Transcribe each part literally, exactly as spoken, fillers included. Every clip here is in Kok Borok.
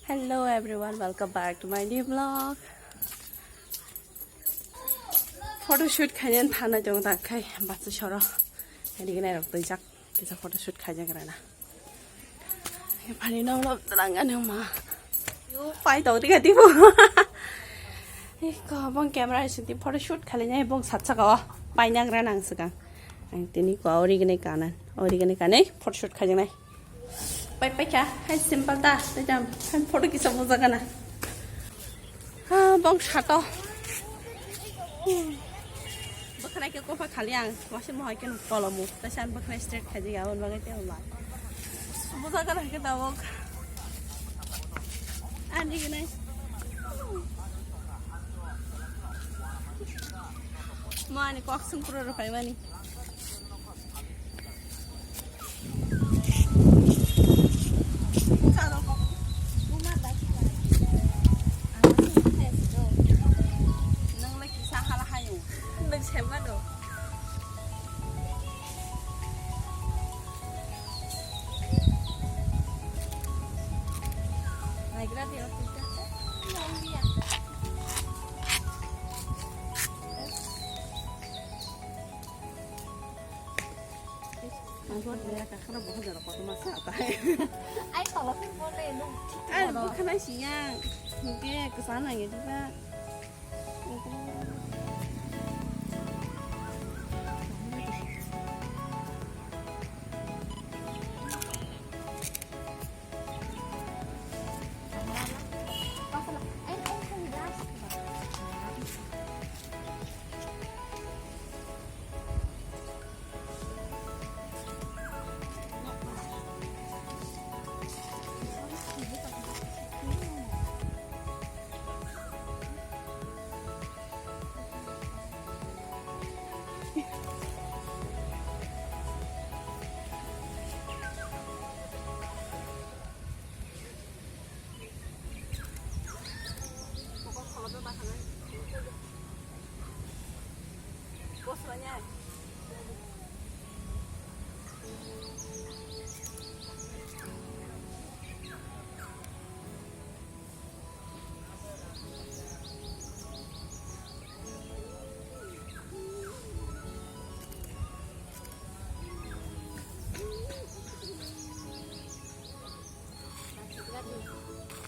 Hello everyone, welcome back to my new vlog. Photoshoot khaina thana jong ta khai bacha soro. Ini gini rok twijak kisa photoshoot khaina grana. Pani no no langani ma. Yo pai to tiga tibu. Iko bong camera sini photoshoot khaina bong satsa kawa. Pai nagra nang sika. Ang tini ko ori gini kana. Ori gini kana photoshoot khaina. Pai pai kha, hai simple ta, tai jam, hai photo kisa bujak gana. Ha, bong sato. Bwkhwnai khe kopa khali ang, wase mohai khe kolomu, tai san bwkhwnai straight khaji ga, on bagai te on lai. Bujak gana khe tabok. Ani gini. Mo ani kok sung pura rupai mani. Ang buat dia kakak bohong jalan kau tu masa apa? Ai, kalau pun boleh, lu. Ai, bukan ai siang. Mungkin ke sana gitu, Pak.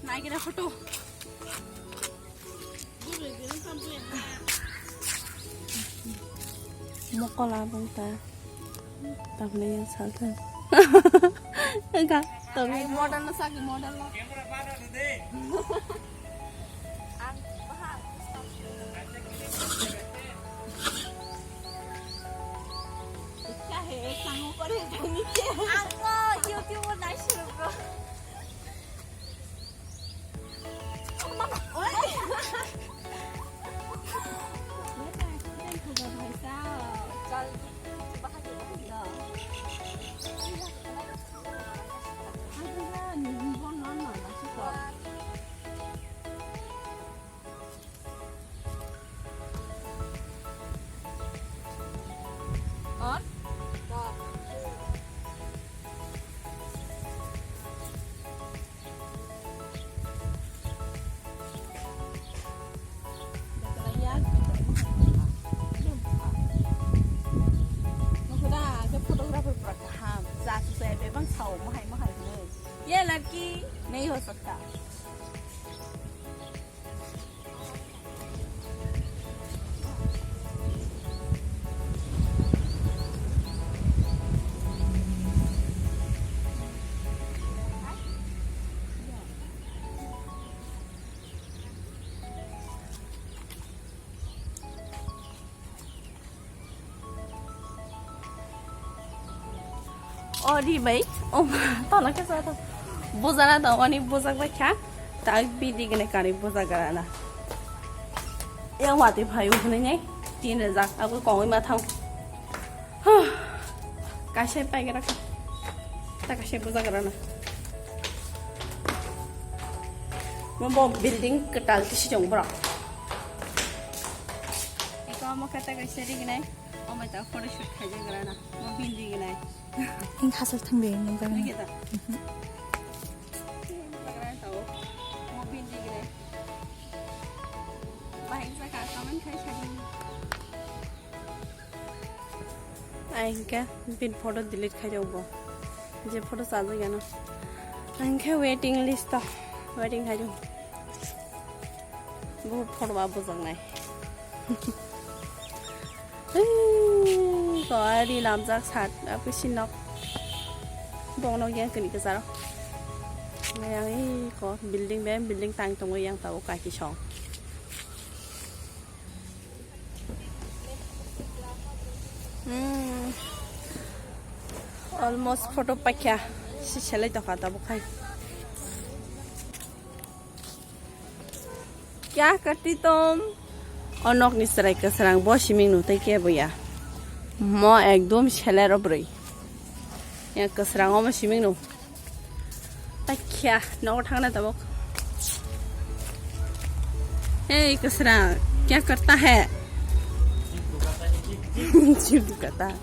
Naigira photo. Mokola bongta. Tamle yang salta. Enggak, tamle. Model lo sagi model lo. Ang baha. Kya hai, ek sango kore, niche. Ang ko YouTube nai shuru bro. Photographer pura kaham, jati se bebang sao, mahai mahai hwnwi. Ye ladki nahi ho sakta. O ri bai, o ma, tola khe sa to. Bujana to, ani bujak bai kha. Tak bidi gene kari bujak gara na. Yang wati phai u hwnwi nai, tin rwjak, abo kongwi ma thang. Huh. Kaisa pai gara kha. Ta kaisa bujak gara na. Mo bo building kwtal kisi jong bro. Eko mo kata kaisa ri gene. O mai ta photoshoot khai jagra na. Mo building gene. Ing khasal thang be nung jagra. Nung kita. Mhm. Jagra tao. Ai hingke bin photo delete khai rok bo. Je photo chajak yano. Hingke waiting list to. Waiting khai rok. Bo photo ba bojak nai. Hei, ko ari lamjak sat, api sinok. Bong nok yang kini kesaro. Yang i ko building be, building tang tongo yang tau kaki song. Hmm. Almost photo pakya si selai tokha tabuk hai. Kya karti tum? O nok ni chwrai kwsrang bo siming nu tei kebo ya. Mo ekdom seler o bwrwi. Ya kwsrang omo siming nu. Takya, nogo thangna tabuk. Hey, kwsrang, kya karta hai? Chip dukata.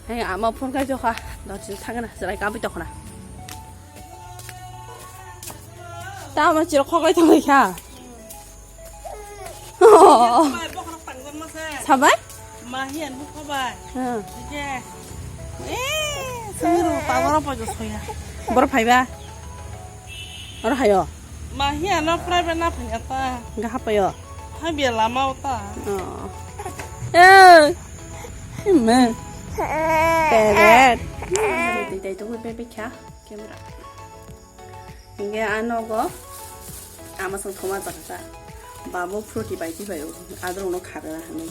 Hey, ama phone kai jokha, dot thangna, chwrai kabi tokna. Tamo chiro khoklai thangbai kha. Sabai? Mahian bukha bai. Hmm. Ike. Eh, sengro tawara pajo soya. Bor phaiba. Oro hayo. Mahian no private na phanya ta. Gaha payo. Habia lama ota. Oh. Eh. Me. Peret. Dai dai to be be kya. Camera. Hingke a nogo ama song thoma jaka ta. Babo fruity bai ti bai o. Adrong no kharana hwnwi.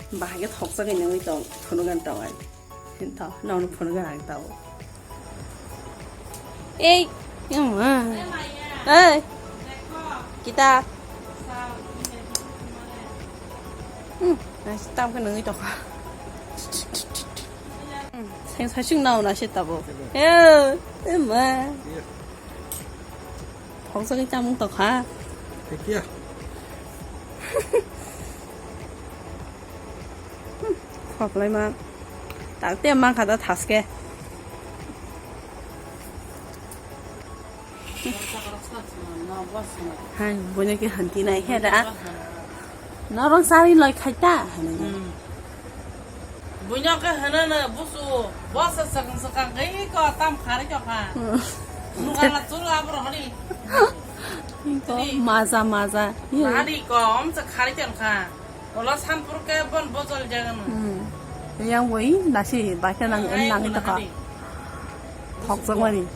Bahai khe thokjagwi nungwi tong phunukgan tong ai. Hinto nono phunukgan ang tao. Ei, yama. Ei. Kita. Hmm, nasi tam khe nungwi tongkha. Seng sasing nao na se tabo. Eh, eh, ma. Phokjagwi chamung tokha. Thank you. Khoklai ma. Takte ma khada thaske. Hai, buino ke hanti nai he da. Norong sari loi khaita. Hmm. Buino ke hana na busu, bosa sakang sakang kai ko tam khari ko kha. Hmm. Nukala churu abro hari. Ko maza maza. Hari ko om sa khari ko kha. Ola sampur ke bon bojol jagan. Hmm. Yang woi nasi baikhe nang, hmm, nang ita ka. Thokjak mani.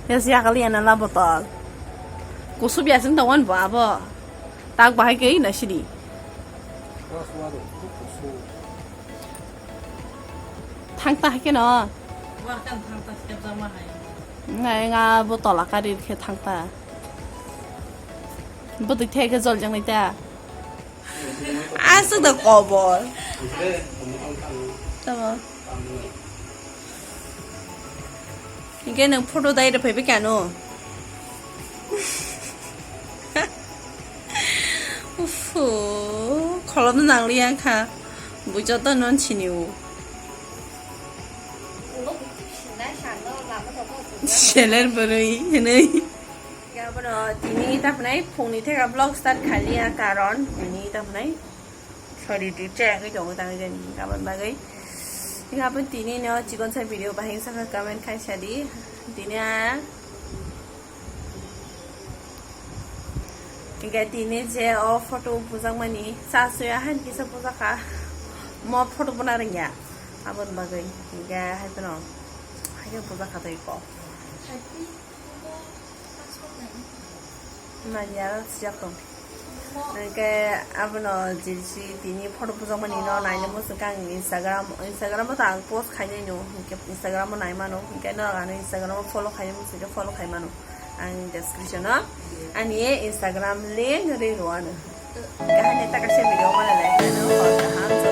Ya siya kali ana la botol. Kusu biasing tawan bo abo. Tak bahai ke nasi di. Thangta hai ke no. Warkan thangta step jama hai. Ngai nga botol akari khe thangta. Botol theke jol jang nai ta. Aswk da kobor. Tamo. Hingke nwng photo dai rw phaibai khe ano. Uffo, kholopno nangliya wngkha. Bui joto non sini o. Seler bwrwi hwnwi. Abono tini tapnai phungni theka vlog start khaliya, karon tini tapnai sorry, di chayagwi tongo tangwi jani aboni bagwi. Aboni tini no chikon sa video bahai wngsa kha comment khai sadi. Tini a hingke tini je o photo bujakmani cha suya han kisa bujakha. Mo photo buna rwngya aboni bagwi hingke hai phano hai khe bujakha tei ko. Nanya siyakto. Hingke abono jirsi tini photo bujakmani no naina muchungkha ang Instagram, Instagram o ta ang post khainai no, hingke Instagram o naimano, hingke norok ano Instagram o follow khaina muchungkhe follow khaimano ang description o ani Instagram link ri rwano. Kaham ni taka se video mana lai ano hor kaham.